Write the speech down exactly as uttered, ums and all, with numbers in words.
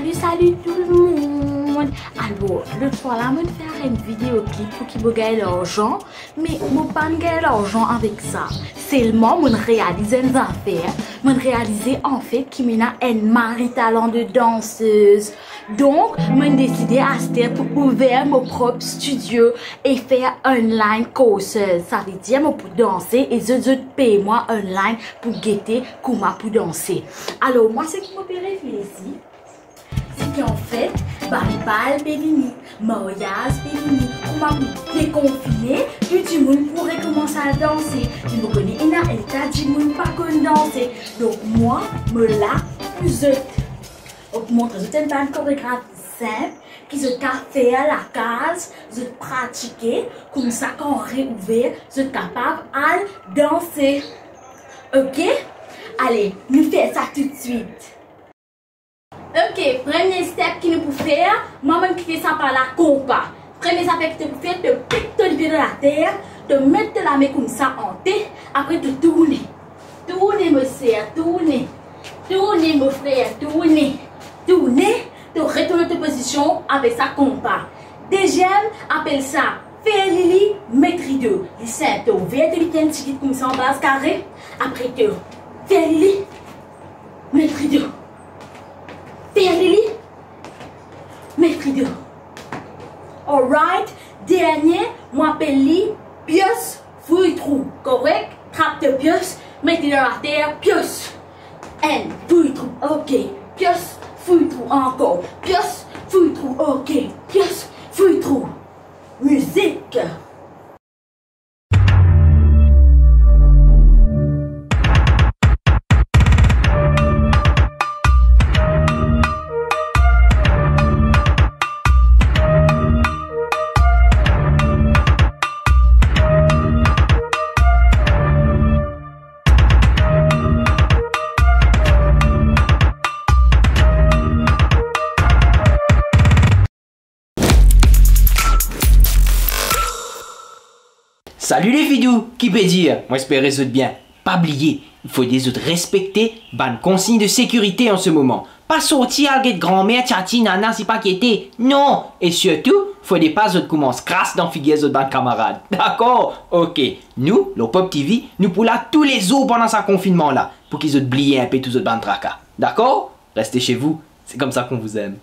Salut, salut tout le monde. Alor, lot fwa la, mo'nn fer enn video clip pou ki mo gagn larzan, me mo pa'nn gagn larzan avek sa. Selman, mo'nn realize enn zafer. Mo'nn realize, anfet, ki mo'nn ena enn mari talan de dansez. Donk, mo'nn deside aster pou ouver mo prop studio e fer online courses. Savedir mo pou danse e zot, zot pey mwa online pou gete kouma pou danse. Alor, mwa, seki mo pe reflesi, seki anfet, bann bal pe vini, maryaz pe vini, kouma pou dekonfine, tou dimoun pou rekoumans al danse. Me mo kone ena enn ta dimoun pa konn danse. Donk mwa, mo la pou zot. Mo pou montre zot enn bann koregrafi sinp ki zot kapav fer lakaz, zot pratike, koumsa kan reouver, zot kapav al danse. Ok? Ale, nou fer sa toutswit. Ok, premie step ki nou pou fer, mwa, mo'nn krie sa par la konpa. Premie zafer ki to pou fer, to pik to lipie dan later, to met to lame koumsa an T, apre to tourne. Tourne, mo ser, tourne. Tourne, mo frer, tourne. Tourne, to retourn dan to pozision, apel sa konpa. Deziem, apel sa fer lili, met rido. Li sinp, to ouver to lipie enn tigit koumsa anba kare, apre to fer lili, met rido. Fer lili, met rido. Alright, dernie, mo apel li pios, fouy trou, korek? Trap to pios, met li dan later, pios. Enn, fouy trou, ok. Pios, fouy trou, ankor. Pios, fouy trou, ok. Pios, fouy trou. Mizik. Salut les vidous, ki pe dir? Mo espere zot bien. Pa bliye, fode zot respekte bann konsign de sekirite an se moman. Pa sorti al get granmer, tyati, nana, sipa ki ete. Non! E sirtou, fode pa zot koumans kras dan figir zot bann kamarad. Dakor? Ok. Nou, lor Pop T V, nou pou la toulezour pandan sa konfinnman la, pou ki zot bliye inpe tou zot bann traka. Dakor? Restez chez vous, c'est comme ça qu'on vous aime.